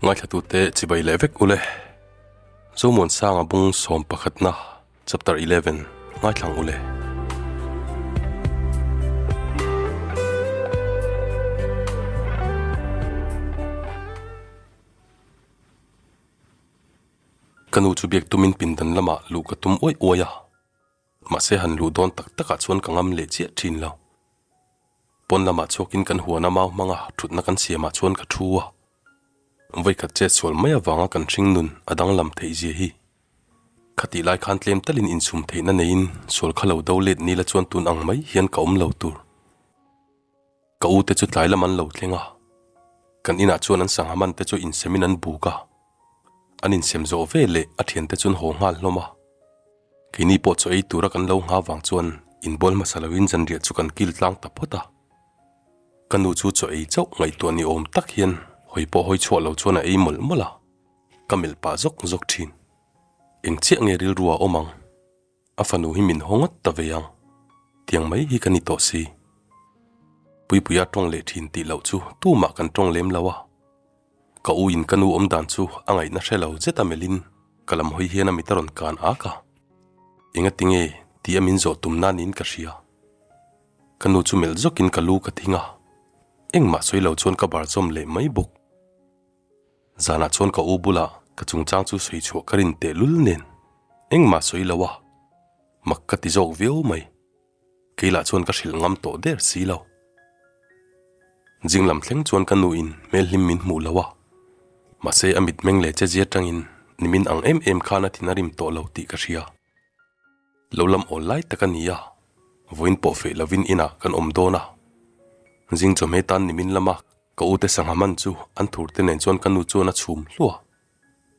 Ngaithlatute chibai leh vek ule. Zomuansanga bung sawm pakhatna chapter 11 ngaithlang ule. Ka nu chu biak tumin pindan lamah luh ka tum uaih uaih a. Mahse han luh dawn tak takah chuan ka ngam leh chiah thin lo. Pawn lamah chhuakin kan huana mau hmanga thutna kan siamah chuan ka thu a. Vawikhat chet sual mai avanga kan hring nun a danglam theih zia hi. Khatih lai khan tlem talin insum theihna neiin sual kha lo do let nila chuan tun ang mai hian ka awm lo tur. Ka u te chu tlai lam an lo thleng a, kan inah chuan an sangha man te chu insemin an buk a, an insem zawh ve leh a thiante chu an haw nghal hlawm a. Keini pawh chaw ei tura kan lo ngha vang chuan inbual hmasa loin zanriah chu kan kil tlang ta phawt a. Ka nu chu chaw ei chauh ngaihtuah ni awm tak hian hawi pawh hawi chhuah lo chuan a ei mawlh mawlh a, ka melh pah zawk zawk thin. Eng chiah nge rilru a awm ang? A fanu hi min haw ngawt ta ve ang. Tiang mai hi ka ni tawh si. Puipuia tawng leh thin tih loh chu tumah kan tawng lem lo a. Ka u in ka nu awm dan chu a ngaihna hre lo zet a melhin ka lam hawi hian a mit a rawn kan ak a. Engati nge tih a min zawh tum nan in ka hria. Ka nu chu melh zawkin ka lu ka thing a. Engmah sawi lo chuan ka bar zawm leh mai bawk. Zanah chuan ka u bulah ka chungchang chu sawi chhuah ka rin tehlul nen engmah sawi lo a, mak ka ti zawk viau mai. Keilah chuan ka hrilh ngam tawh der si lo. Zing lam thleng chuan ka nuin hmel hlim min hmuh lo a, mahse a mitmeng leh che zia tangin nimin ang em em khan a thin a rim tawh lo tih ka hria. Lo lam awl lai tak a ni a, vawiin pawh feh lovin inah kan awm dawn a. Zing chawhmeh tan nimin lama Ka ute sangha man chu an thur te nen chuan ka nu chuan a chhum hluah.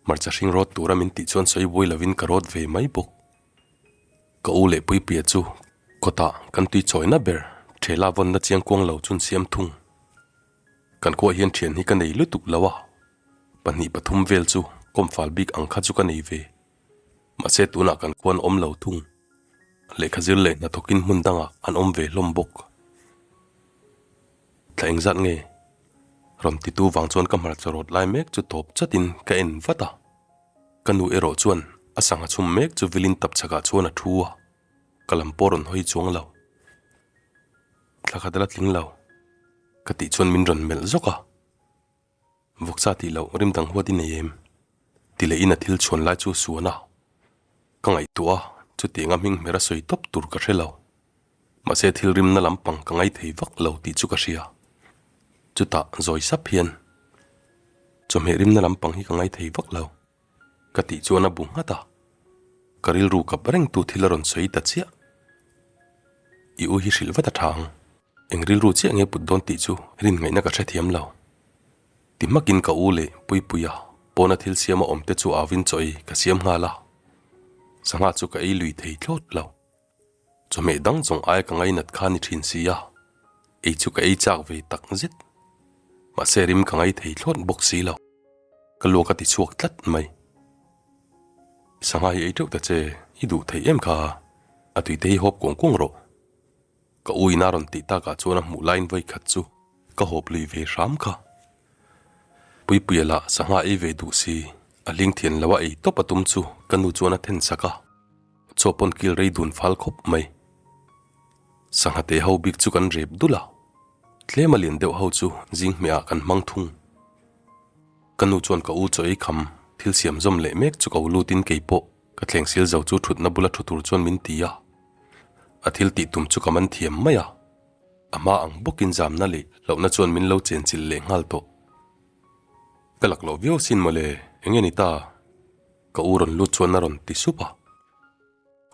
Hmarcha hring rawt tura min tih chuan sawi buai lovin ka rawt ve mai bawk. Ka u leh Puipuia chu kawtah kan tui chawina ber thela vawnna chiang kuang lo chun siam thung. Kan khuaah hian thian hi ka nei lutuk lo a, pahnih pathum vel chu kawmfal bik ang kha chu ka nei ve. Mahse tunah kan khuan awm lo thung. Lehkha zir leh hnathawkin hmun dangah an awm ve hlawm bawk. Thla engzat nge? Rawn titu vang chuan ka hmarcha rawt lai mek chu tawp chatin ka en vat a. Ka nu erawh chuan a sangha chhum mek chu vilin tap chhakah chuan a thu a, ka lam pawh rawn hawi chuang lo. Thla khat la tling lo ka tih chuan min rawn melh zawk a. Vawksa tih loh rim dang huat i nei em? Ti leh in a thil chhuan lai chu suan a. Ka ngaihtuah a, chutiang a hming hmer a sawi tawp tur ka hre lo. Mahse thil rimna lampang ka ngai thei vak lo tih chu ka hria. Chutah zawi sap hian, Chawhmeh rimna lampang hi ka ngai thei vak lo, ka tih chuan a bu nghat a. Ka rilru kap rengtu thil a rawn sawi ta chiah. I u hi hrilh vat a tha ang. Eng rilru chiah nge put dawn tih chu rin ngaihna ka hrethiam lo. Ti hmakin ka u leh Puipuia pawna thil siama awm te chu avin chaw ei ka siam nghal a. Sangha chu ka ei lui thei thlawt lo. Chawhmeh dang zawng aia ka ngainat kha ni thin si a, ei chu ka ei chak ve tak zet. Mahse rim ka ngai thei thlawt bawk si lo. Ka luak a ti chhuak tlat mai. Sangha hi ei teuh ta che, i duh thei em kha? A tuite hi hawp kuang kuang rawh. Ka u in a rawn tih takah chuan a hmuh laiin vawi khat chu ka hawp lui ve hram kha. Puipuia lah sangha ei ve duh si, a hling thian lo a ei tawp a tum chu ka nu chuan a then sak a, chaw pawn kil rei dun fal khawp mai. Sangha te ho bik chu kan rep dul a, tlem a lian deuh ho chu zing hmeh ah kan hmang thung. Ka nu chuan ka u chaw ei kham thil siam zawm leh mek chu ka u lutin kei pawh ka thleng sil zo chu thutna bula thu tur chuan min ti a. A thil tih tum chu ka man thiam mai a, a hma ang bawkin zamna leh hlauhna chuan min lo chenchilh leh nghal tawh. Ka lak loh viau sin mawle, eng nge ni ta? Ka u rawn lut chuan a rawn ti sup a.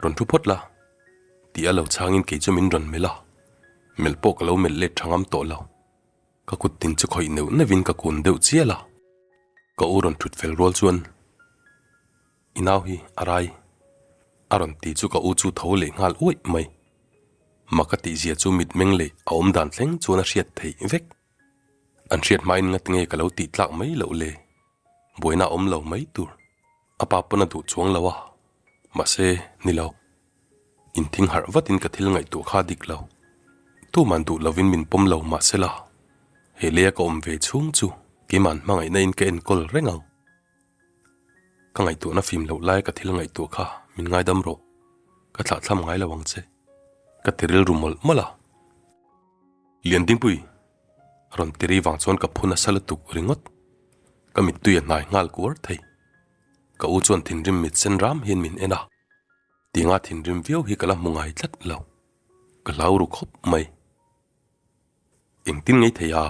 Rawn thu phawt la, tih a lo chhangin kei chu min rawn melh a, melh pawh ka lo melh let tha ngam tawh lo. Ka kut tin chu khawih neuh neuhin ka kun deuh chial a, ka u rawn thut fel rual chuan, I nau hi a rai a rawn ti chu ka u chu tho leh nghal uaih mai. Maka tihzia chu mitmeng leh a awm dan thleng chuan a hriat theih vek. An hriat hmain ngati nge ka lo tih tlak mai loh le? Buaina a awm lo mai tur. A pa pawn a duh chuang lo a, mahse ni lo. Inthing harh vatin ka thil ngaihtuah kha dik lo. Tuman duh lovin min pawm lo mahsela, he leia ka awm ve chhung chu. Keima'n hmangaihna in ka enkawl reng ang. Ka ngaihtuahna fim loh lai ka thil ngaihtuah kha min ngaidam rawh, ka thlahthlam ngai lo ang che, ka ti rilru mawlh mawlh a. Liandingpui! Rawn ti ri vang chuan ka phu nasa lutuk ringawt. Ka mittui a hnai nghal kuar thei. Ka u chuan thinrim mit sen ram hian min en a. Tinga thinrim viau hi ka la hmu ngai tlat lo. Ka hlau ru khawp mai. Engtin ngei thei a?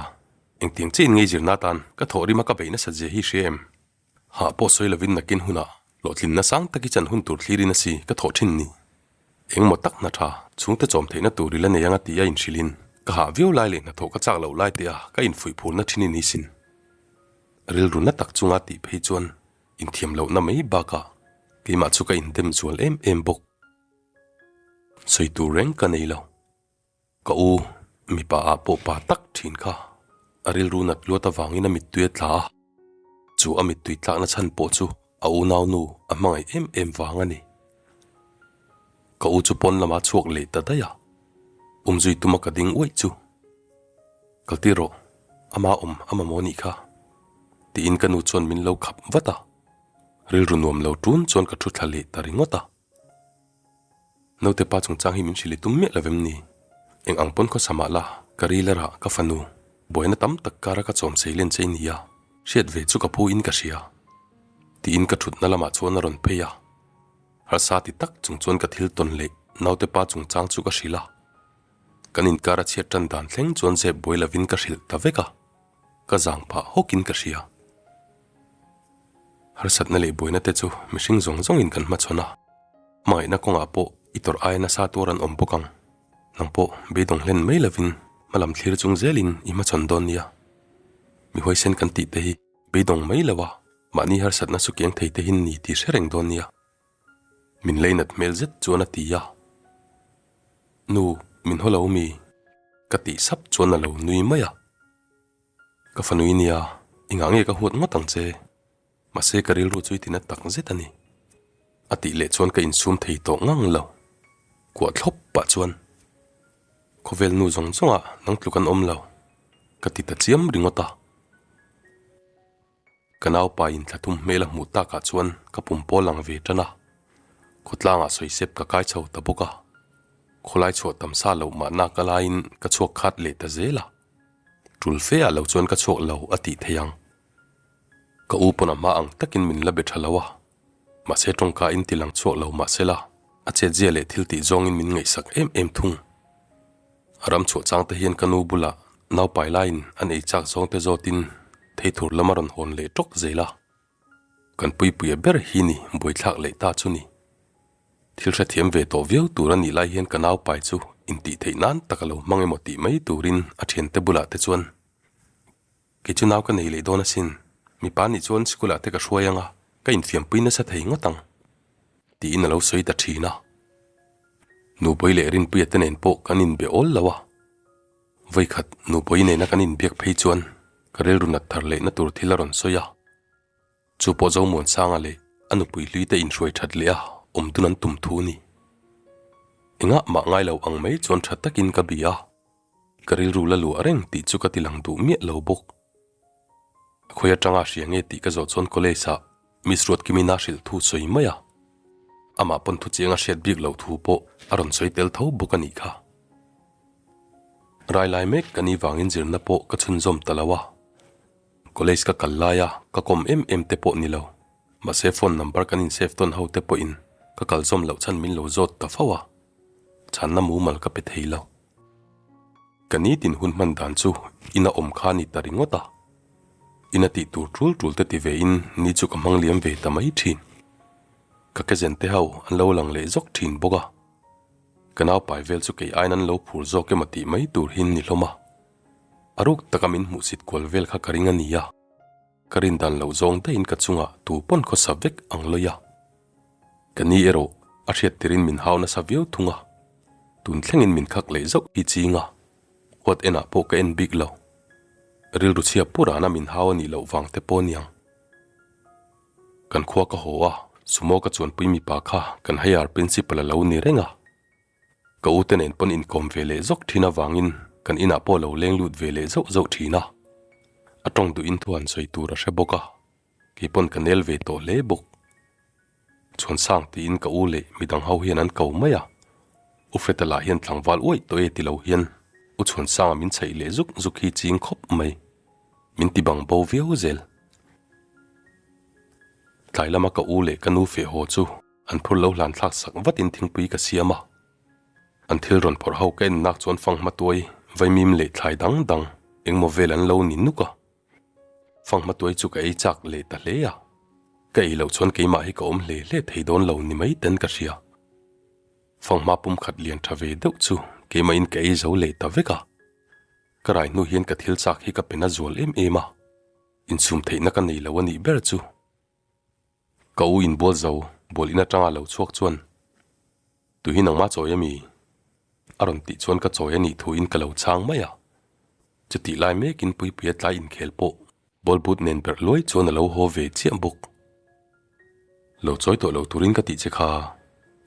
Engtiang chiahin ngei zirna atan ka thawh rima ka beih nasat zia hi hria em? Hah pawh sawi lovin nakin hunah hlawhtlinna sang tak i chan hun tur thlirin a si ka thawh thin ni. Engmaw tak hna tha chhungte chawm theihna tur i la nei anga ti a inhrilhin ka hah viau lai leh hnathawh ka chak loh lai te a ka infuih phurna thin i ni sin. Rilru na tak chunga tih phei chuan inthiam lohna mai bakah keimah chu ka indem zual em em bawk. Sawi tur reng ka nei lo. Ka u, mipa ah pawh pa tak thin kha a rilru nat luat avangin a mittui a tla a, chu a mittui tlakna chhan pawh chu a unau nu a hmangaih em em vang a ni. Ka u chu pawn lama chhuak leh ta daih a, umzui tuma ka ding uaih chu, Kaltir rawh, ama awm a mamawh nih kha, tiin ka nu chuan min lo khap vat a, rilru nuam lo tun chuan ka thu thla leh ta ringawt a. Naute pa chungchang hi min hrilh i tum miah lo vem ni? Eng ang pawn khawsa mah la, ka ril a rah, ka fanu. Buaina tam tak kara ka chawm sei len che i ni a, hriat ve chu ka phu in ka hria. Tiin ka thutna lamah chuan a rawn phei a. Harsa ti tak chung chuan ka thil tawn leh naute pa chungchang chu ka hrilh a. Kan inkar a chhiat tan dan thleng chuan zep buai lovin ka hrilh ta vek a, ka zang phah hawkin ka hria. Harsatna leh buaina te chu mihring zawng zawngin kan hmachhawn a, hmangaihna kawngah pawh i tawrh aia nasa tuar an awm bawk ang. Nang pawh beidawng hlen mai lovin hmalam thlir chung zelin i hmachhawn dawn nia. Mi huaisen kan tih te hi beidawng mai lo a, mahni harsatna chu keng thei te hin ni tih hre reng dawn nia. Min leinat hmel zet chuan a ti a. Nu, min haw lo mi? Ka tih sap chuan a lo nui mai a. Ka fanu i nia, engah nge ka huat ngawt ang che? Mahse ka rilru chu i tina tak zet a ni. A tih leh chuan ka insum thei tawh ngang lo. Kuah thlawp pah chuan, Khawvel nu zawng zawngah nang tluk an awm lo, ka ti ta chiam ringawt a. Ka naupa in thla thum hmel a hmuh takah chuan ka pum pawl ang ve tan a, khawtlangah sawisep ka kai chho ta bawk a, khawlai chhuah tam sa loh mahna ka laiin ka chhuak khat leh ta zel a, tul fe ah lo chuan ka chhuak lo a tih theih ang. Ka u pawn a hma ang takin min la be tha lo a, mahse tawngka in ti lang chhuak lo mahsela a chetzia leh thil tih zawngin min ngaihsak em em thung. A ram chhuah chang te hian ka nu bulah naupai laiin an ei chak zawng te zawtin theithur lam a rawn hawn leh tawk zel a. Kan puipuia ber hi ni buaithlak leh ta chu ni. Thil hrethiam ve tawh viau tur a nih lai hian ka naupai chu intih theih nan tak a lo hmang emaw tih mai turin a thiante bulah te chuan Kei chu nau ka nei leh dawn asin, mipa nih chuan sikul ah te ka hruai anga ka infiampui nasa thei ngawt ang tiin a lo sawi ta thin a. Nubawi leh Rinpuia te nen pawh kan inbe awl lo a, vawikhat Nubawi nena kan inbiak phei chuan ka rilru nat thar lehna tur thil a rawn sawi a, chu pawh Zomuansanga leh a nupui hlui te inhruai that leh a awm dun an tum thu ni. Engah mah ngai lo ang mai chuan tha takin ka bia a, ka rilru la luah reng tih chu ka ti lang duh miah lo bawk. A khawi atanga hria nge tih ka zawh chuan college ah Miss Ruatkimina hrilh thu sawi mai a, amah pawn thu chiang a hriat bik loh thu pawh a rawn sawi tel tho bawk a nih kha. Rai lai mek ka ni vangin zirna pawh ka chhunzawm ta lo a, college ka kal lai a ka kawm em em te pawh ni lo, mahse phone number kan in save tawn ho te pawhin ka kal zawm loh chhan min lo zawt ta fo a, chhanna mumal ka pe thei lo. Ka nitin hun hman dan chu ina awm kha a ni ta ringawt a. Ina tih tur tul tul te ti ve in ni chu ka hmang liam ve ta mai thin. Ka kezen te ho an lo lang leh zawk thin bawk a. Ka naupai vel chu kei aiin an lo phur zawk emaw tih mai tur hin ni hlawm a. A ruk taka min hmuhsit kual vel kha ka ring a nia. Ka rin dan loh zawng daihin ka chungah tu pawn khawsa vek ang lawi a. Ka ni erawh a hriat tirin min hau nasa viau thung a, tun thlengin min khak leh zauh hi ching a, huat enah pawh ka en bik lo. Rilru chhia purana min hau a nih loh vang te pawh aniang. Kan khua ka haw a, sumo ka chuanpui mipa kha kan higher principal a lo ni reng a. Ka u te nen pawn inkawm ve leh zawk thin avangin kan inah pawh lo leng lut ve leh zauh zauh thin a. A tawng duhin thu han sawi tur a hre bawk a, kei pawn ka nel ve tawh hle bawk. Chhuansang tiin ka u leh midang ho hian an ko mai a, U Freta lah hian tlangval uaih tawh e ti lo hian U Chhuansanga min chhaih leh zuk zuk hi ching khawp mai. Min ti bang bo viau zel. Tlai lama ka u leh ka nu feh haw chu an phur lo hlan thlak sak vatin thingpui ka siam a. An thil rawn phawrh ho ka en nak chuan fanghma tuai vaimim leh thlai dang dang engmaw vel an lo ni nuk a. Fanghma tuai chu ka ei chak leh ta hle a. Ka ei loh chuan keimah hi ka awm hle hle thei dawn lo ni mai ten ka hria. Fanghma pumkhat lian tha ve deuh chu keimahin ka ei zo leh ta vek a. Ka rai hnu hian ka thil chak hi ka pe na zual em em a, insum theihna ka nei lo a nih ber chu. Ka u inbual zo bual in atanga lo chhuak chuan, Tu hi nangmah chawi a mi? A rawn tih chuan ka chawi a nih thuin ka lo chhang mai a. Chutih lai mekin Puipuia tlai inkhel pawh ball boot nen berh luai chuan a lo haw ve chiah bawk. Lo chawi tawh lo turin ka tih che kha,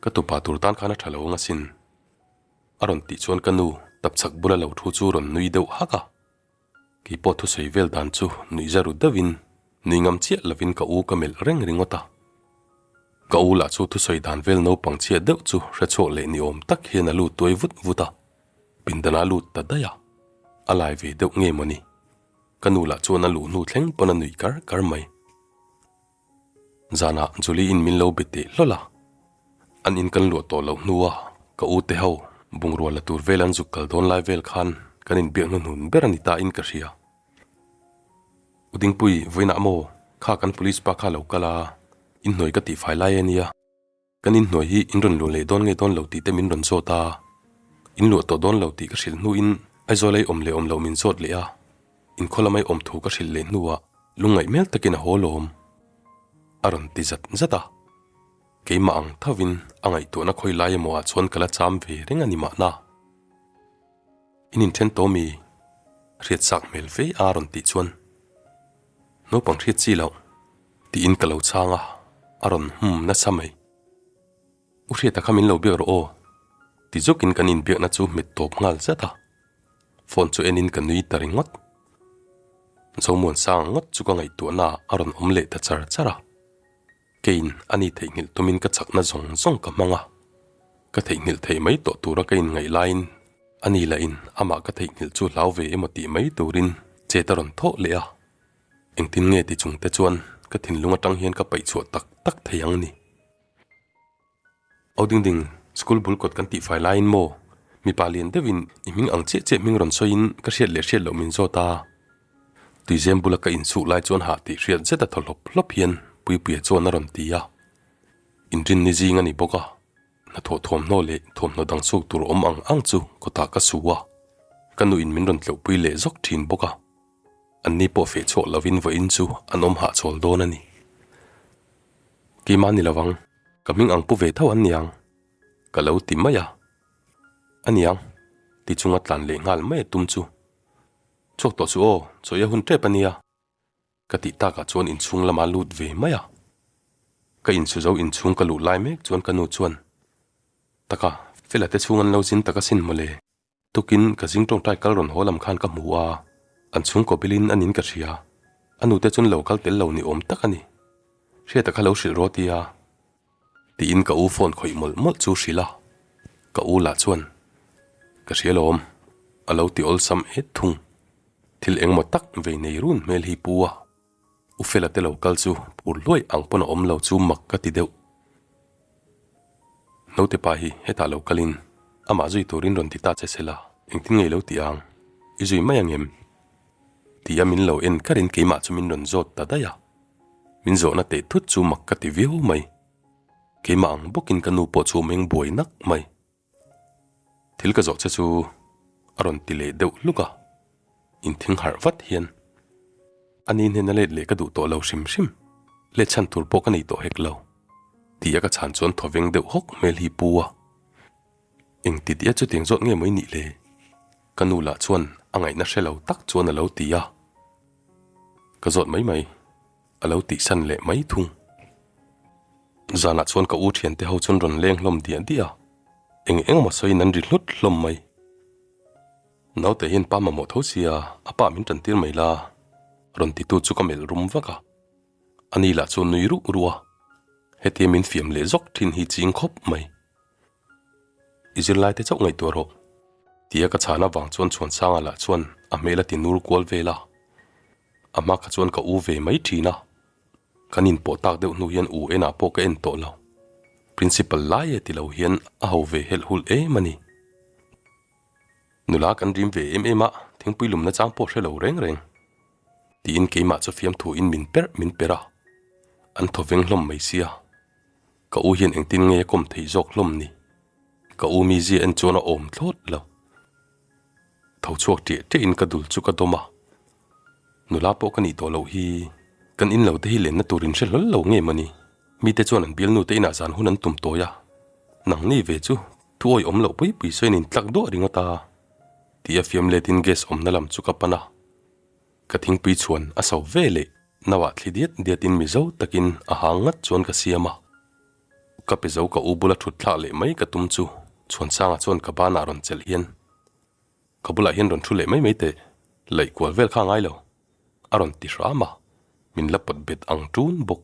ka tupa tur tan khan a tha lo ang asin. A rawn tih chuan ka nu tapchhak bula lo thu chu rawn nui deuh hak a. Keipawh thusawi vel dan chu nuih za ru deuhin nui ngam chiah lovin ka u ka melh reng ringawt a. Ka u lah chu thusawi dan vel naupang chhiat deuh chu hre chhuak leh ni awm tak hian a lut tuai vut vut a, pindan a lut ta daih a. A lai ve deuh nge mawni? Ka nu lah chuan a luh hnu thleng pawn a nuih kar kar mai. Zanah Julie in min lo be teh hlawl a, an in kan luah tawh loh hnua ka u te ho bungrua la tur vel an zuk kal dawn lai vel khan kan inbiak hnuhnun ber a ni ta in ka hria. U Dingpui, vawiinah maw kha kan police pa kha lo kal a, inhnuai ka tihfai lai a nia. Kan inhnuai hi in rawn luah leh dawn nge dawn lo tih te min rawn zawt a, in luah tawh dawn lo tih ka hrilh hnuin Aizawl ei awm leh awm loh min zawt leh a, inkhaw lamai awm thu ka hrilh leh hnuah lungngaih hmel takin a haw lawm a rawn ti zat zat a. Keimah ang thovin a ngaihtuahna khawi lai emaw ah chuan ka la cham ve reng a ni mahna. In inthen tawh mi? Hriatsak hmel fe a rawn tih chuan naupang hriat chi loh tiin ka lo chhang a, a rawn hum nasa mai. U Hriata kha min lo biak rawh aw ti zawkin kan inbiakna chu hmet tawp nghal zat a, phone chu enin ka nui ta ringawt. Zomuansanga ngawt chu ka ngaihtuahna ah a rawn awm leh ta char char a. Keiin a ni theihnghilh tumin ka chakna zawng zawng ka hmang a, ka theihnghilh thei mai tawh tura ka inngaih laiin a ni lahin amah ka theihnghilh chu hlau ve emaw tih mai turin chet a rawn thawh leh a. Engtin nge ti chungte chuan ka thinlung atang hian ka paih chhuah tak tak thei ang ni? Aw ding ding, school bul kawt kan tihfai laiin maw? Mipa lian deuhin i hming ang chiah chiah hming rawn sawiin ka hriat leh hriat loh min zawt a. Tuizem bula ka insuh lai chuan hah tih hriat zet a thaw hlawp hlawp hian Puipuia chuan a rawn ti a. Inrinni zing a ni bawk a, hnathawh thuamhnaw leh thuamhnaw dang chhuk tur awm ang ang chu kawtah ka su a, ka nuin min rawn tleuhpui leh zawk thin bawk a. Anni pawh feh chhuak lovin vawiin chu an awm hahchawl dawn a ni. Keimah ni lovang, ka hming ang pu ve tho an niang, ka lo ti mai a. A niang, ti chunga tlan leh nghal mai a tum chu. Chhuak tawh chu aw, chawi a hun tep a nia, ka tih takah chuan inchhung lama lut ve mai a. Ka inchhu zo inchhung ka luh lai mek chuan ka nu chuan, Taka, Fela te chhung an lo zin tak asin mawle. Tukin ka zing tawngtai kal rawn haw lam khan ka hmu a, an chhungkaw bilin a nin ka hria. A nute chuan lo kal tel lo ni awm tak a ni. Hriata kha lo hrilh rawh tia. Tiin ka u phone khawih mawlh mawlh chu hrilh a, ka u lah chuan, Ka hria lawm, a lo ti awlsam et thung. Thil engmaw tak vei nei run hmel hi pu a. U Fela te lo kal chu phur hluai ang pawn a awm lo chu mak ka ti deuh. Naute pa hi hetah lo kalin amah zui turin rawn ti ta che sela, engtin nge i lo ti ang? I zui mai ang em? Tia min lo en karin keimah chu min rawn zawt ta daih a. Min zawhna teh thut chu mak ka ti viau mai. Keimah ang bawkin ka nu pawh chu meng buai nak mai. Thil ka zawh che chu a rawn ti leh deuh hluk a, inthing harh vat hian a ni hnena let leh ka duh tawh lo hrim hrim, let chhan tur pawh ka nei tawh hek lo tih a ka chhan chuan thawveng deuh hawk hmel hi pu a. Eng ti tih a chutiang zawt nge maw i nih le? Ka nu lah chuan a ngaihna hre lo tak chuan a lo ti a, ka zawt mai mai. A lo tihsan leh mai thung. Zanah chuan ka u thiante ho chuan rawn leng hlawm diah diah a, eng eng emaw sawiin an ri hlut hlawm mai. Naute hian pa mamawh tho sia, a pa min tantir mai la. Rawn titu chu ka melh rum vak a, ani lah chu nui ruh ruh a, hetia min fiam leh zawk thin hi ching khawp mai. I zirlai te chauh ngaihtuah rawh, tia ka chhan avang chuan Chhuansanga lah chuan a hmel a ti nur kual vel a, a hma kha chuan ka u ve mai thin a, kan inpawh tak deuh hnu hian u enah pawh ka en tawh lo, Principal lai e ti lo hian a ho ve helh hulh em a ni. Nula kan rim ve em em a, thingpui lumna chang pawh hre lo reng reng. Tiin keimah chu fiamthu in min perh min perh a, an thaw veng hlawm mai sia. Ka u hian engtin nge a kawm thei zawk hlawm ni? Ka u mizia en chuan a awm thlawt lo. Tho chhuak ṭiah ṭiah in ka dul chu ka dawm a, nula pawh ka nih tawh loh hi kan in lo te hi lenna tur in hre hlawl lo nge mawni? Mite chuan an bialnu te inah zan hun an tum tawi a, nangni ve chu Thu awi awm loh pui pui sawiin in tlak duah ringawt a, tih a fiam letin gas awmna lam chu ka pan a. Ka thingpui chhuan a so ve leh nauah thli diat diatin mizo takin a hang ngat chuan ka siam a. Ka pe zo ka u bula thut thlak leh mai ka tum chu Chhuansanga chuan ka banah rawn chelh hian ka bulah hian rawn thu leh mai mai teh, laih kual vel kha a ngai lo, a rawn ti hram a, min la pawt bet ang ṭun bawk.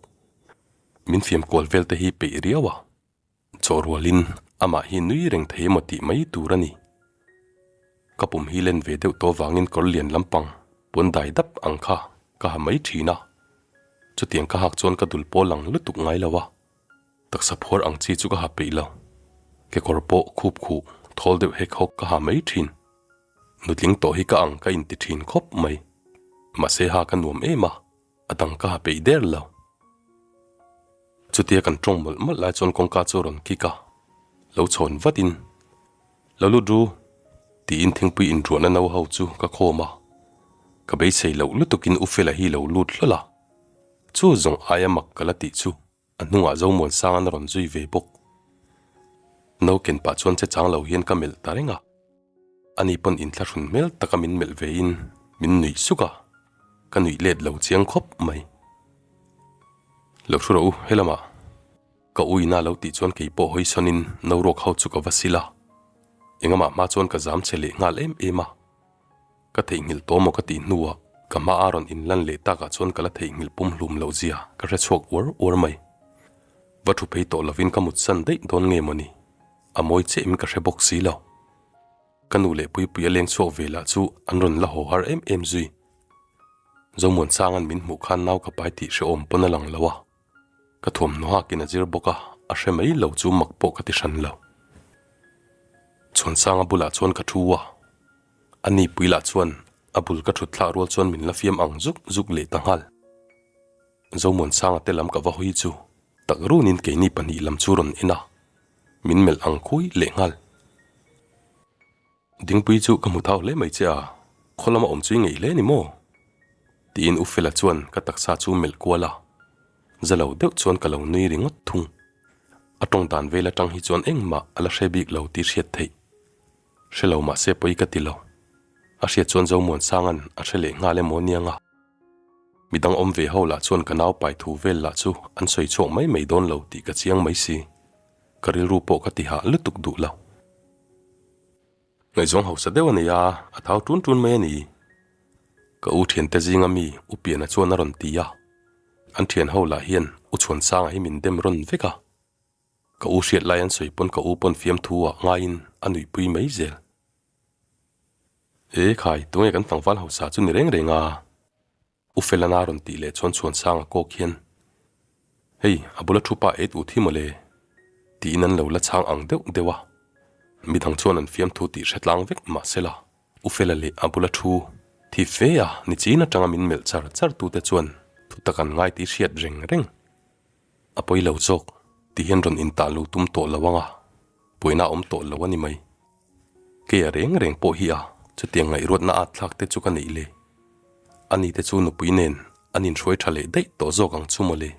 Min fiam kual vel te hi peih riau a. Chaw rualin amah hi nui reng thei emaw tih mai tur a ni. Ka pum hi len ve deuh tawh vangin kawr lian lampang puan dai dap ang kha ka ha mai thin a. Chutiang ka hak chuan ka dul pawl ang lutuk ngai lo a, taksa phuar ang chi chu ka ha peih lo. Kekawr pawh khup khuh thawl deuh hek hawk ka ha mai thin. Nutling tawh hi ka ang ka inti thin khawp mai. Mahse ha ka nuam em a. A dang ka ha peih der lo. Chutia kan tawng mawlh mawlh lai chuan kawngka chu a rawn kik a, lo chhawn vatin, Lo lut ru, tiin thingpui inruahna no ho chu ka khawm a. Ka beisei loh lutukin U Fela hi lo lut hlawl a. Chu zawng aia mak ka la tih chu a hnungah Zomuansang an rawn zui ve bawk. No ken pah chuan che chang lo hian ka melh ta reng a. Ani pawn inthlahrun hmel taka min melh vein min nuih suk a, ka nuih let lo chiang khawp mai. Lo hru rawh u, helamah ka uina lo tih chuan kei pawh hawi sawnin no ruak ho chu ka va sil a, engamah hma chuan ka zam che leh nghal em em a. Ka theihnghilh tawh maw ka tih hnuah ka hma a rawn inlan leh takah chuan ka la theihnghilh pum hlum loh zia ka hre chhuak uar uar mai. Va thu phei tawh lovin ka mutsan daih dawn nge mawni? A mawi chiah in ka hre bawk si lo. Ka nu leh Puipuia leng chhuak ve lah chu an rawn la haw har em em zui. Zomuansang-a'n min hmuh khan nau ka pai tih hrehawm pawn a lang lo a. Ka thuamhnaw hakin a zir bawk a, a hre mai lo chu mak pawh ka ti hran lo. Chhuansanga bulah chuan ka thu a, a ni pui lah chuan a bul ka thut thlak rual chuan min la fiam ang zuk zuk leh ta nghal. Zomuansanga te lam ka va hawi chu tak runin keini pahnih lam chu rawn en a, min melh ang khui leh nghal. Dingpui chu ka hmu thau hle mai che a, khaw lama awm chu i ngeih hle ni maw? Tiin U Fela chuan ka taksa chu melh kual a, za lo deuh chuan ka lo nui ringawt thung. A tawng dan vel atang hi chuan engmah a la hre bik lo tih hriat theih. Hre lo mahse pawi ka ti lo. A hriat chuan Zomuansanga'n a hre leh nghal emaw aniang a. Midang awm ve ho lah chuan ka nau pai thu vel lah chu an sawi chhuak mai mai dawn lo tih ka chiang mai si. Ka rilru pawh ka ti hah lutuk duh lo. Ngaihzawng hausa deuh a nei a, a thau tun tun mai a ni. Ka u thiante zinga mi U Piana chuan a rawn ti a. An thian ho lah hian U Chhuansanga hi min dem rawn vek a. Ka u hriat lai an sawi pawn ka u pawn fiamthu ah ngaiin a nuihpui mai zel. E khai, tunge kan tlangval hausa chu ni reng reng a? U Felana rawn tih leh chuan Chhuansanga kawk hian, Hei, a bula thu pa et ut hi mawle, tiin an lo la chhang ang deuh deuh a. Midang chuan an fiamthu tih hre tlang vek mahsela, U Fela leh a bula thu thi fe a nichin atanga min melh char char tute chuan thutak an ngai tih hriat reng reng. A pawi lo zawk ti hian rawn intah lo tum tawh lo ang a, puaina a awm tawh lo a ni mai. Kei a reng reng pawh hi a, chutiang ngaihruatna at thlak te chu ka neih le. Ani te chu nupui nen an inhruai tha leh daih tawh zawk ang chu mawle.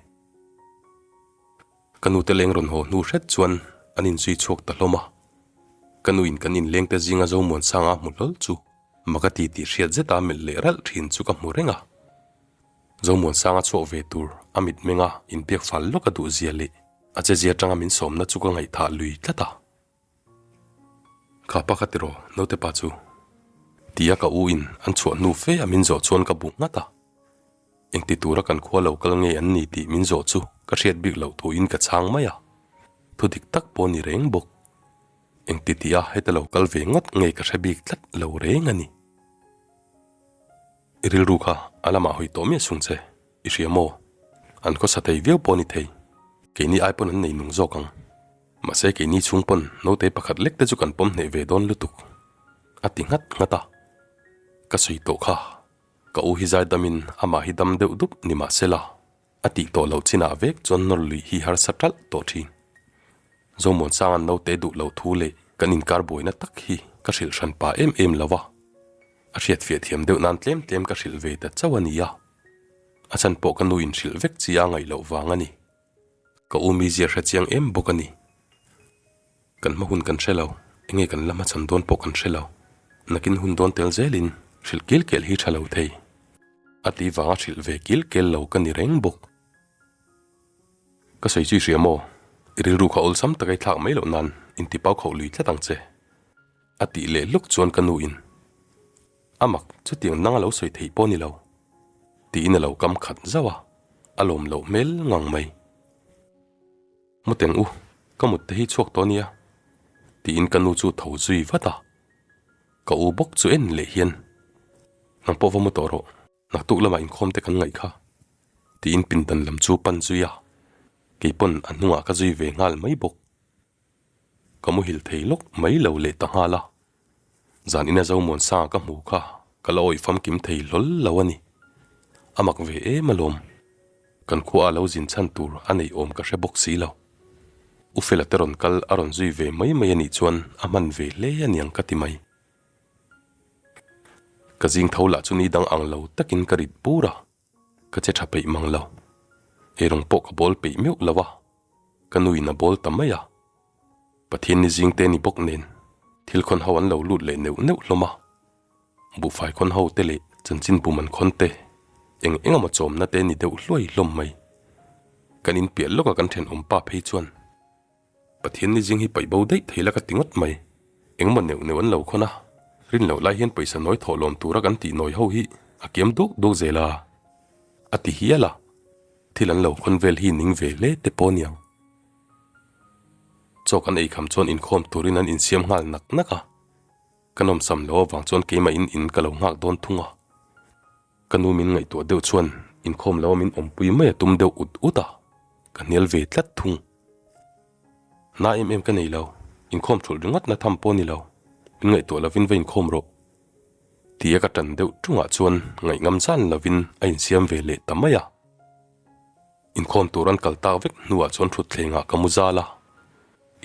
Ka nute leng rawn haw hnu hret chuan an inzui chhuak ta hlawm a. Ka nuin kan inleng te zinga Zomuansanga a hmu hlawl chu mak a ti tih hriat zeta melh leh ralh thin chu ka hmu reng a. Zomuansanga chhuak ve tur a mitmenga inbiak fal lawk a duh zia leh a chezia atanga min sawmna chu ka ngaihthah lui tlat a. Kha pa kha tiraw naute pa chu? Tia ka u in an chhuah hnu fe a min zawh chuan ka bu nghat a. Engti tura kan khua lo kal nge an ni tih min zawh chu ka hriat bik loh thuin ka chhang mai a, thu dik tak pawh ni reng bawk. Engti tih a heta lo kal ve ngawt nge ka hre bik tlat lo reng a ni. I rilru kha a lamah hawi tawh miah sung che, i hria maw? An khawsa thei viau pawh ni thei, keini ai pawn an nei nung zawk ang. Mahse keini chhung pawn naute pakhat lek te chu kan pawm hneh ve dawn lutuk, a ti nghat nghat a. Ka sawi tawh kha, ka u hi zai damin amah hi dam deuh dup ni mahsela, a tih tawh loh chinah vek chuan nawr lui hi harsa ṭalh tawh ṭhin. Zomuansanga'n naute duh lo thu leh kan inkar buaina tak hi ka hrilh hran pa em em lo a, a hriatfiah thiam deuh nan tlem tlem ka hrilh ve ta chauh a ni a, a chhan pawh ka nu in hrilh vek chi a ngaih loh vang a ni. Ka u mizia hre chiang em bawk a ni. Kan hma hun kan hre lo, enge kan la hmachhan dawn pawh kan hre lo. Nakin hun dawn tel zelin hrilh kil kel hi tha lo thei. A ti vanga hrilh ve kil kel lo ka ni reng bawk. Ka sawi chu i hria maw? I rilru kha awlsam taka i thlak mai loh nan intipau khauh lui tlat ang che. A tih leh luk chuan ka nu in, A mak, chutiang nang a lo sawi theih pawh ni lo. Tiin a lo kam khat zauh a, a lawm loh hmel ngang mai. Muteng u, ka mut te hi chhuak tawh nia, tiin ka nu chu tho zui vat a. Ka u bawk chu en leh hian, Nang pawh va mu tawh rawh, naktuk lamah inkhawm te kan ngaih kha, tiin pindan lam chu pan zui a, keipawn a hnungah ka zui ve nghal mai bawk. Ka muhil thei lawk mai lo leh ta nghal a, zan ina Zomuansanga ka hmu kha ka la awih famkim thei hlawl lo a ni. A mak ve em alawm. Kan khua a lo zin chhan tur a neih awm ka hre bawk si lo. U Fela te rawn kal a rawn zui ve mai mai a nih chuan a hman ve hle a niang ka ti mai. Ka zing tho lah chu ni dang ang lo takin ka rit bur a, ka che tha peih mang lo. Eirawng pawh ka bawl peih meuh lo a, ka nuin a bawl ta mai a. Pathian ni zing te ni bawk nen thil khawn ho an lo lut leh neuh neuh hlawm a. Buhfai khawn ho te leh chanchin bu man khawn te eng eng emaw chawmna te ni deuh hluai hlawm mai. Kan inpiah lawka kan thenawm pa phei chuan Pathian ni zing hi paih bo daih thei la ka ti ngawt mai. Engmaw neuh neuh an lo khawn a, rin loh lai hian pawisa nawi thawh lawm tura kan tih nawi ho hi a kiam duk duk zel a, a ti hial a. Thil an lo khawn vel hi ning ve hle te pawh aniang. Chaw kan ei kham chuan inkhawm turin an insiam nghal nak nak a, ka nawmsam lo avang chuan keimah in in ka lo nghak dawn thung a. Ka nu min ngaihtuah deuh chuan inkhawm lo a min awmpui mai a tum deuh ut ut a, ka hnial ve tlat thung. Na em em ka nei lo, inkhawm thulh ringawt na tham pawh a ni lo, min ngaihtuah lovin va inkhawm rawh. Tia ka tan deuh tungah chuan ngaihngam zan lovin a insiam ve leh ta mai a. Inkhawm tur an kal tak vek hnuah chuan thutthlengah ka mu zal a,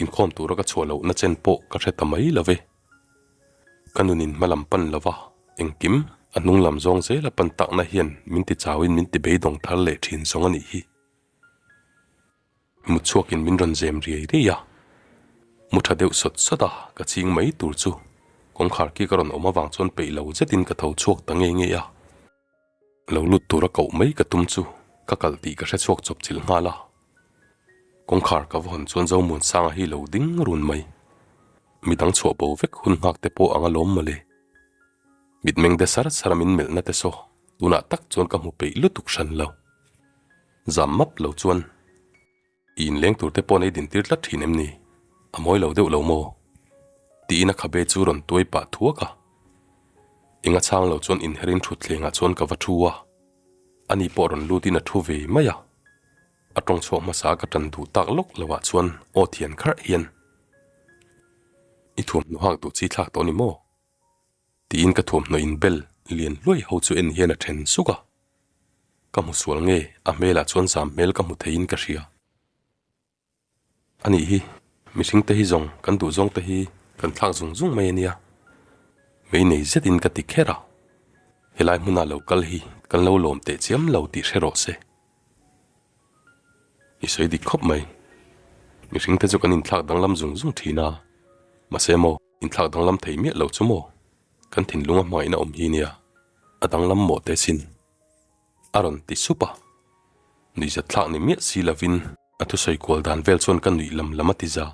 inkhawm tura ka chhuah lohna chen pawh ka hre ta mai lo ve. Ka nunin hma lam pan lova engkim a hnung lam zawng zela pan takna hian min ti chauin min ti beidawng thar leh thin zawng a nih hi. Mut chhuakin min rawn zem riai riai a, mu tha deuh sawt sawt a ka ching mai tur chu kawngkhar khi ka rawn awm avang chuan peih lo zetin ka tho chhuak ta nge nge a. Lo lut tura koh mai ka tum chu ka kal tih ka hre chhuak chawp chilh nghal a. Kawngkhar ka va hawn chuan Zomuansanga hi lo ding run mai. Midang chhuah bo vek hun nghak te pawh ang alawm mawle. Mitmeng de sar sar a min melhna te saw tunah tak chuan ka hmu peih lutuk hran lo. Zam map lo chuan. I inleng tur te pawh nei din tir tlat thin em ni? A mawi lo deuh lo maw? Tiin a khabe chu rawn tuai pah thuak a. Enga chhang lo chuan inherin thutthlengah chuan ka va thu a. Ani pawh rawn lutin a thu ve mai a. A tawng chhuak hmasa ka tan duh tak lawk loah chuan aw thian kharh hian, I thuamhnaw hak duh chi thlak tawh ni maw? Tiin ka thuamhnaw inbel lian hluai ho chu en hian a then suk a. Ka hmu sual nge a hmelah chuan zam hmel ka hmu theiin ka hria. Anih hi, mihring te hi zawng kan duh zawng te hi kan thlak zung zung mai ania. Mei nei zetin ka ti kher a. Helai hmuna lo kal hi kan lo lawm teh chiam lo tih hre rawh se. I sawi dik khawp mai. Mihring te chu kan inthlak danglam zung zung thin a. Mahse maw, inthlak danglam thei miah lo chu maw? Kan thinlung a hmangaihna awm hi nia, a danglam mawh teh sin. A rawn ti sup a. Nuihzat thlak ni miah si lovin a thusawi kual dan vel chuan ka nuih lam lam a ti za.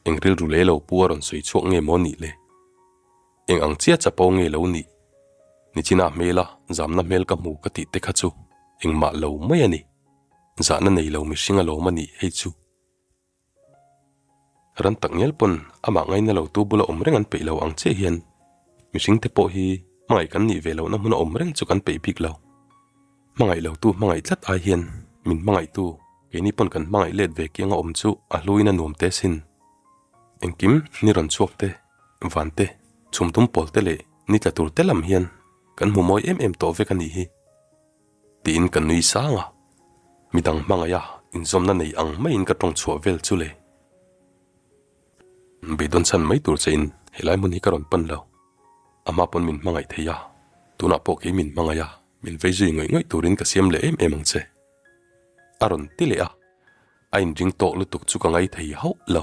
Eng rilru leh lo pu a rawn sawi chhuak nge maw nih le? Eng ang chiah chapo nge lo nih? Nichina hmela zamna hmel ka hmu ka tih te kha chu. Engmah lo mai a ni. Zahna nei lo mihring alawm a nih hei chu. Ran tak ngial pawn amah ngaina lo tu bula awm reng an peih lo ang chiah hian mihring te pawh hi hmangaih kan nih ve lohna hmuna awm reng chu kan peih bik lo. Hmangaih lo tu hmangaih tlat ai hian min hmangaih tu keini pawn kan hmangaih let ve kianga awm chu a hluin a nuam teh sin. Engkim ni rawn chhuak te, van te, chhum tum pawl te leh ni tla tur te lam hian kan hmu mawi em em tawh vek a nih hi. Tiin ka nui sang a, midang hmangaih a inzawmna nei ang maiin ka tawng chhuah vel chu le. Beidawn chhan mai tur che in helai hmun hi ka rawn pan lo. A hma pawn min hmangaih thei a, tunah pawh kei min hmangaih a, min vei zui ngawih ngawih turin ka siam leh em em ang che. A rawn ti leh a, a inring tawk lutuk chu ka ngai thei hauh lo.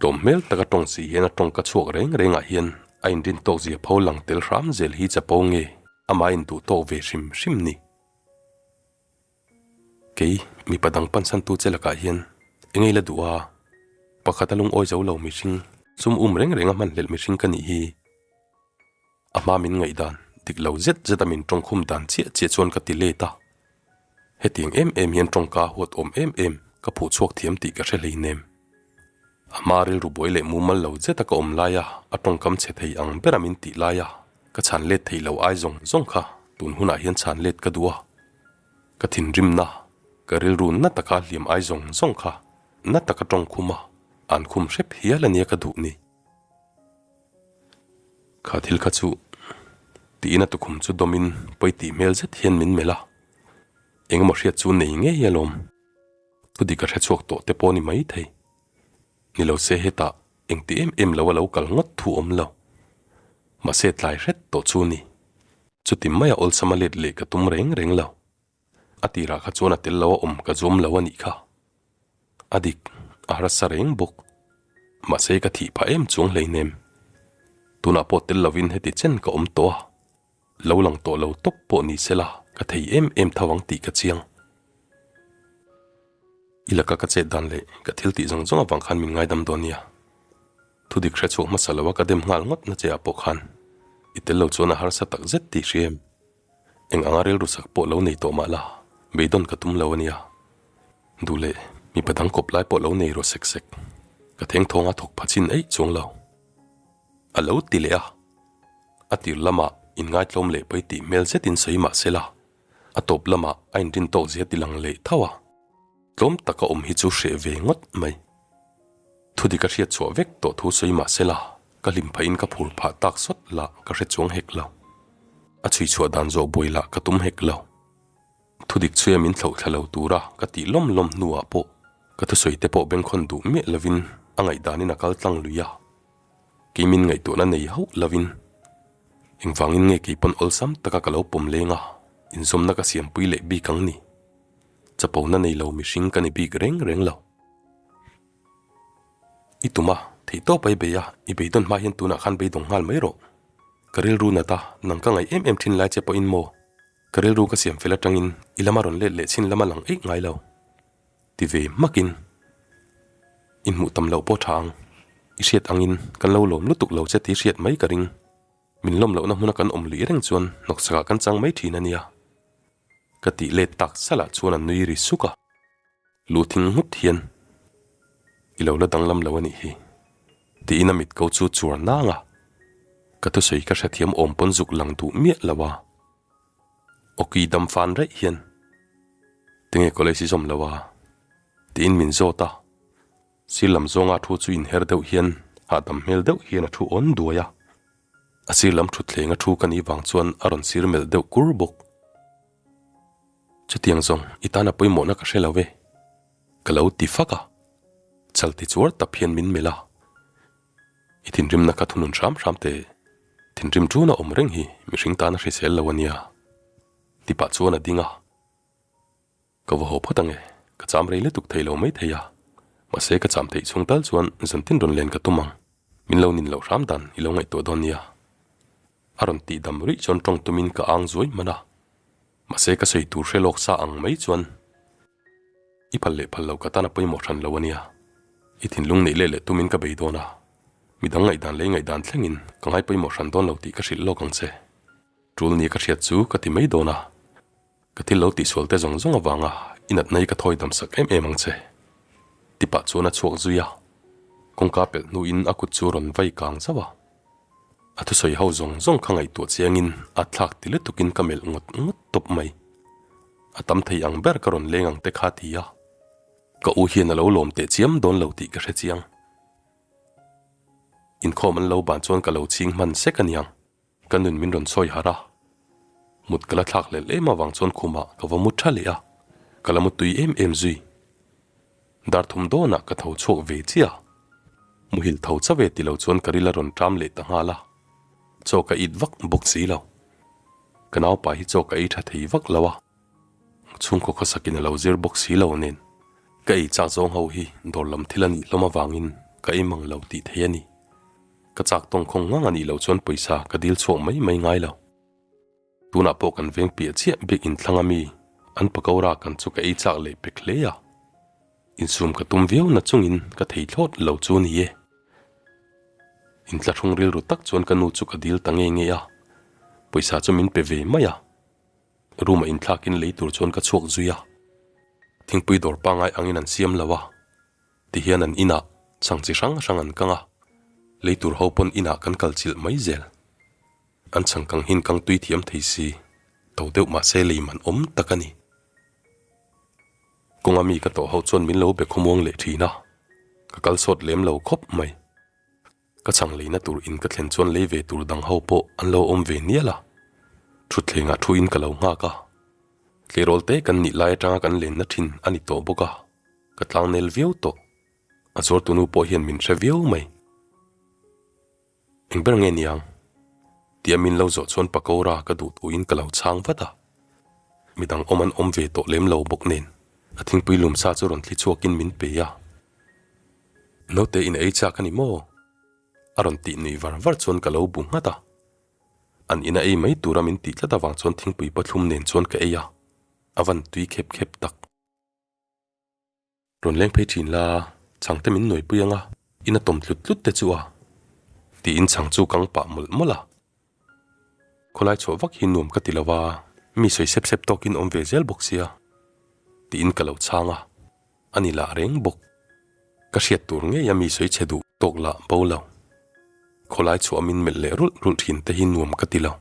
Tlawm hmel taka tawng si hian a tawngka chhuak reng rengah hian a inrin tawk zia pho lang tel hram zel hi chapo nge amah induh tawk ve hrim hrim ni. Kei mipa dang pansantu che lakah hian eng ei la duh a, pakhat a lungawi zo lo mihring sum um reng reng a hmanhlelh mihring ka nih hi. A hma min ngaihdan dik lo zet zet a min tawngkhum dan chiah chiah chuan ka ti let a. Hetiang em em hian tawngka huat awm em em ka phuh chhuak thiam tih ka hre hleinem. A hma rilru buai leh mumal lo zet a ka awm lai a, a tawngkam chhe thei ang ber a min tih lai a, ka chhan let thei lo ai zawng zawng kha tun hunah hian chhan let ka duh a. Ka thinrimna, ka rilru na taka hliam ai zawng zawng kha na taka tawngkhum a, an khum hrep hial a nia ka duh ni. Kha thil kha chu tiin a tukhum chu dawmin pawi tih hmel zet hian min melh a, engemaw hriat chu nei ngei alawm. Thudik a hre chhuak tawh te pawh ni mai thei. Ni lo se hetah engti em em lo a lo kal ngawt thu awm lo. Mahse tlai hret tawh chu ni. Chuti maia awlsam a let leh ka tum reng reng lo. A tirah kha chuan a tel lo a awm ka zuam lo a nih kha. A dik, a harsa reng bawk. Mahse ka thih phah em chuang hleinem. Tunah pawh tel lovin heti chen ka awm tawh a, lo lang tawh lo tawp pawh ni sela ka thei em em tho ang tih ka chiang. I laka ka chet dan leh ka thil tih zawng zawng avang khan min ngaidam dawn nia. Thudik hre chhuak hmasa lo a ka dem nghal ngawt na che ah pawh khan i tel lo chuan a harsa tak zet tih hria em? Eng anga rilru sak pawh lo nei tawh mah la, beidawn ka tum lo a nia. Duh leh mipa dang kawp lai pawh lo nei rawh sek sek. Ka thengthawnga thawk pha chin eih chuang lo. A lo ti leh a. A tir lamah inngaitlawm leh pawi tih hmel zetin sawi mah se la, a tawp lamah a inrin tawk zia ti lang leh tho a. Tlawm taka awm hi chu hreh ve ngawt mai. Thudik a hriat chhuah vek tawh thu sawi mah se la, ka hlim phahin ka phur phah tak sawt lah ka hre chuang hek lo. A chhui chhuah dan zawh buai lah ka tum hek lo. Thudik chhuia min thloh thla lo tura ka tih lawm lawm hnuah pawh ka thusawi te pawh bengkhawn duh miah lovin a ngaihdanin a kal tlang lui a. Kei min ngaihtuahna nei hauh lovin engvangin nge kei pawn awlsam taka ka lo pawm leng a, inzawmna ka siampui leh bik ang ni. Chapona nei lo mihring ka ni bik reng reng lo. I tum a, theihtawp a i bei a, i beidawn hma hian tunah khan beidawng nghal mai rawh. Ka rilru nat a, nang ka ngaih em em thin lai che pawhin maw? Ka rilru ka siam fel atangin i lama rawn let leh chhin lama lang eih ngai lo. Ti ve hmakin i hmuh tam loh pawh tha ang. I hriat angin kan lo lawm lutuk lo che tih hriat mai ka ring. Min lawm lohna hmuna kan awm luih reng chuan hnawkchakah kan chang mai thin a nia. Ka tih let tak salah chuan a nui ri suk a. Lu thing nghut hian i lo la danglam lo a nih hi tiin a mit ko chu chuar nang a. Ka thusawi ka hrethiam awm pawn zuk lang duh miah lo a. Awki dam fan raih hian tinge college i zawm lo a tiin min zawt a. Sir lam zawnga thu chu inher deuh hian hahdam hmel deuh hian a thu awn duai a. A sir lam thutthleng a thu ka nih vang chuan a rawn sir melh deuh kur bawk. Chutiang zawng i tana pawimawhna ka hre lo e, ka lo ti fak a. Chal ti chuar tap hian min melh a. I thinrimna kha thunun hram hram teh. Thinrim tuna awm reng hi mihring tana hrisel lo a nia. Ti pah chuan a ding a. Ka va haw phawt ange, ka cham rei lutuk thei lo mai thei a. Mahse ka cham theih chhung tal chuan zantin rawn len ka tum ang. Min lo nin loh hram dan i lo ngaihtuah dawn nia. A rawn tih dam ruih chuan tawng tumin ka ang zuai hman a. Mahse ka sawi tur hre lawk sa ang mai chuan i phal leh phal lo ka tan a pawimawh hran lo a nia. I thinlung neih leh leh tumin ka bei dawn a. Midang ngaihdan leh i ngaihdan thlengin ka ngai pawimawh hran dawn lo tih ka hrilh lawk ang che. Tul nia ka hriat chu ka ti mai dawn a. Ka thil lo tihsual te zawng zawng avanga i natna hi ka thawi dam sak em em ang che. Ti pah chuan a chhuak zui a, kawngka pelh hnuin a kut chu a rawn vai kang zauh a. A thusawi ho zawng zawng kha ngaihtuah chiangin a thlak ti lutukin ka melh ngawt ngawt tawp mai. A tam thei ang ber ka rawn leng ang te kha ti a, ka u hian a lo lawm teh chiam dawn lo tih ka hre chiang. Inkhawm an lo ban chuan ka lo chhing hman sek aniang. Ka nun min rawn sawi harh a, mut ka la thlak hlelh em avang chuan khumah ka va mu tha leh a, ka la mu tui em em zui. Dar thum dawnah ka tho chhuak ve chiah a, muhil tho chauh e ti lo chuan ka ril a rawn ṭam leh ta nghal a, chaw ka it vak bawk si lo. Ka naupa hi chaw ka ei tha thei vak lo a, chhungkaw khawsakin a lo zir bawk si lo nen, ka ei chak zawng ho hi dawr lam thil a nih hlawm avangin ka ei mang lo tih theih a ni. Ka chak tawng khawng ngang a nih loh chuan pawisa ka dil chhuak mai mai ngai lo. Tunah pawh kan veng piah chiah biak inthlang a mi an pakora kan chu ka ei chak leh pek hle a. Insum ka tum viau na chungin ka thei thlawt lo chu ni e. Intlahrung rilru tak chuan ka nu chu ka dil ta nge nge a, pawisa chu min pe ve mai a. Room a inthlakin lei tur chuan ka chhuak zui a. Thingpui dawr pangai angin an siam lo a. Tihian an inah chhang chi hrang hrang an kang a, lei tur ho pawn inah kan kal chilh mai zel. An chhang kang hin kang tui thiam thei si, to deuh mahse lei man awm tak a ni. Kawnga mi ka tawh ho chuan min lo be khawmuang leh thin a, ka kal sawt lem lo khawp mai. Ka chhang leina tur in ka thlen chuan lei ve tur dang ho pawh an lo awm ve nial a, thutthlengah thu in ka lo nghak a. Tleirawl te kan nih lai atanga kan lenna thin a ni tawh bawk a, ka tlangnel viau tawh. A zuartunu pawh hian min hre viau mai. Eng ber nge niang? Tia min lo zawh chuan pakora ka duh tuin ka lo chhang vat a. Midang awm an awm ve tawh lem lo bawk nen a thingpui lum sa chu rawn thli chhuakin min pe a. Naute in ei chak a ni maw? A rawn tih nui var var chuan ka lo bu nghat a. An ina ei mai tura min tih tlat avang chuan thingpui pathlum nen chuan ka ei a, a van tui khep khep tak. Rawn leng phei thin la, chhangte min nuaipui ang a, in a tawm tlut tlut te chu a. Tiin chhang chu kang pah mawlh mawlh a. Khawlai chhuah vak hi nuam ka ti lo a, mi sawi sep sep tawkin awm ve zel bawk sia. Tiin ka lo chhang a. A ni lah reng bawk. Ka hriat tur ngei a mi sawi chhe duh tawk lah bo lo. Khawlai chhuah min melh leh rulh rulh thin te hi nuam ka ti lo.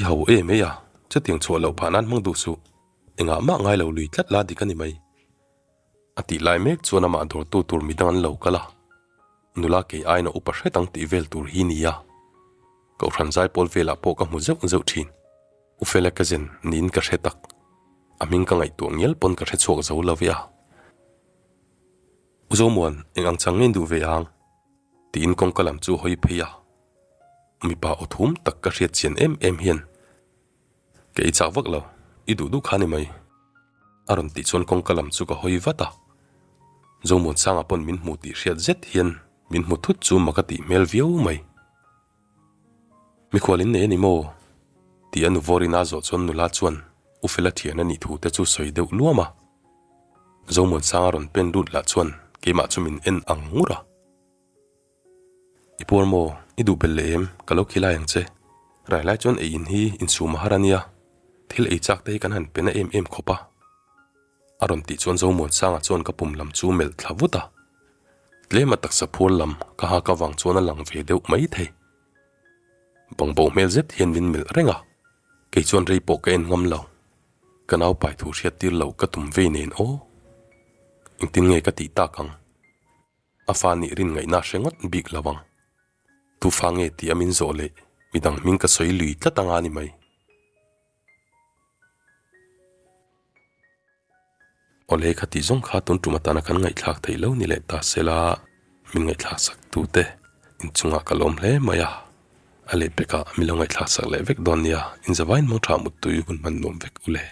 I ho em ei a, chutiang chhuah loh phah nan hmang duh suh. Engah mah ngai lo lui tlat la dik a ni mai. A tih lai mek chuan amah dawrtu tur midang an lo kal a. Nula kei aiin a upa hret ang tih vel tur hi nia. Kohhran zaipawl velah pawh ka hmu zeuh zeuh thin. U Fela ka zen niin ka hre tak. A hming ka ngaihtuah ngial pawn ka hre chhuak zo lo ve a. U Zomuan, eng ang chang nge in duh ve ang? Tiin kawngka lam chu hawi phei a. Mipa aw thum tak ka hriat chian em em hian ka ei chak vak lo, i duh duh kha ni mai. A rawn tih chuan kawngka lam chu ka hawi vat a. Zomuansanga pawn min hmu tih hriat zet hian min hmu thut chu mak a tih hmel viau mai. Mikhual in nei a ni maw? Tih a nu Vawrin a zawh chuan nula chuan U Fela thian a nih thu te chu sawi deuh luam a. Zomuansanga rawn pen lut lah chuan keimah chu min en ang ngur a. I puar maw? I duh belh leh em? Ka lo khilai ang che. Rai lai chuan ei in hi insum a har a nia. Thil ei chak te hi kan han pe na em em khawp a. A rawn tih chuan Zomuansanga chuan ka pum lam chu melh thla vut a. Tlema taksa phur lam ka hak avang chuan a lang ve deuh mai thei. Bangbo hmel zet hian min melh reng a, kei chuan rei pawh ka en ngam lo. Ka nau pai thu hriat tir lo ka tum vei nen aw. Engtin nge ka tih tak ang? A fa nih rin ngaihna hre ngawt bik lo ang. Tu fa nge tih a min zawh leh midang hming ka sawi lui tlat anga ni mai. Awle kha tih zawng kha tun tum atana kan ngaihthlak theih lo ni leh ta sela min ngaihthlak sak tute inchungah ka lawm hle mai a, a lehpekah min lo ngaihthlak sak leh vek dawn nia, inzavain mangtha muttui hun hman nuam vek u le.